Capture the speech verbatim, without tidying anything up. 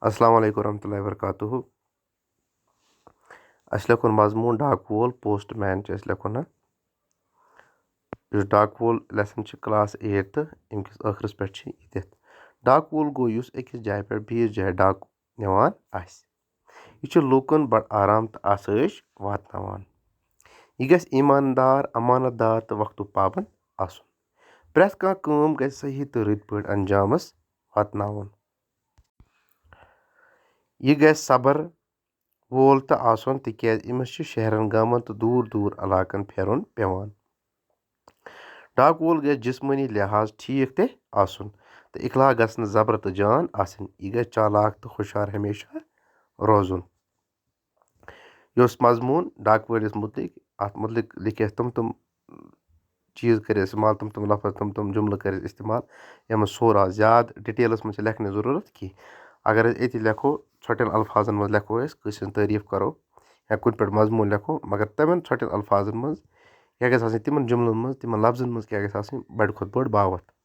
السلام علیکم ورحمۃ اللہ وبرکاتہ۔ اَسہِ لیکھُن مضموٗن ڈاکہٕ وول، پوسٹ مین چھُ اَسہِ لیکھُن۔ ہا، یُس ڈاکہٕ وول لیسن چھُ کلاس ایٹتھ، اَمہِ کِس ٲخرس پٮ۪ٹھ چھُ یہِ دِتھ۔ ڈاکہٕ وول گوٚو یُس أکِس جایہِ پٮ۪ٹھ بیٚیِس جایہِ ڈاکہٕ نِوان آسہِ۔ یہِ چھُ لوٗکن بڑٕ آرام تہٕ آسٲیِش واتناوان۔ یہِ گژھِ ایٖماندار، امانت دار تہٕ وقتُک پابند آسُن۔ پرٛٮ۪تھ کانٛہہ کٲم گژھِ صحیح تہٕ رٕتۍ پٲٹھۍ انجامس واتناوُن۔ یہِ گژھِ صبر وول تہٕ آسُن، تِکیازِ أمِس چھُ شہرن، گامن تہٕ دوٗر دوٗر علاقن پھیرُن پٮ۪وان۔ ڈاکہٕ وول گژھِ جسمٲنی لحاظ ٹھیٖک تہِ آسُن تہٕ اخلاق گژھِ نہٕ زبر تہٕ جان آسٕنۍ۔ یہِ گژھِ چالاک تہٕ ہُشار ہمیشہ روزُن۔ یہِ اوس مضموٗن ڈاکہٕ وٲلِس مُتعلِق۔ اَتھ مُتعلِق لیکھِ اَسہِ تِم تِم چیٖز کٔرۍ استعمال، تِم تِم لفظ، تِم تِم جملہٕ کٔرۍ استعمال، یِمن سورا زیادٕ ڈِٹیلَس منٛز چھِ لیکھنٕچ ضروٗرت کینٛہہ۔ اگر أسۍ أتی لیکھو، ژھۄٹٮ۪ن الفاظن منٛز لیکھو أسۍ، کٲنٛسہِ ہٕنٛز تعریٖف کرو یا کُنہِ پٮ۪ٹھ مضموٗن لیکھو، مگر تِمن ژھۄٹٮ۪ن الفاظن منٛز کیٛاہ گژھِ آسٕنۍ، تِمن جملن منٛز، تِمن لفظن منٛز کیٛاہ گژھِ آسٕنۍ، بڑِ کھۄتہٕ بٔڑ باوتھ۔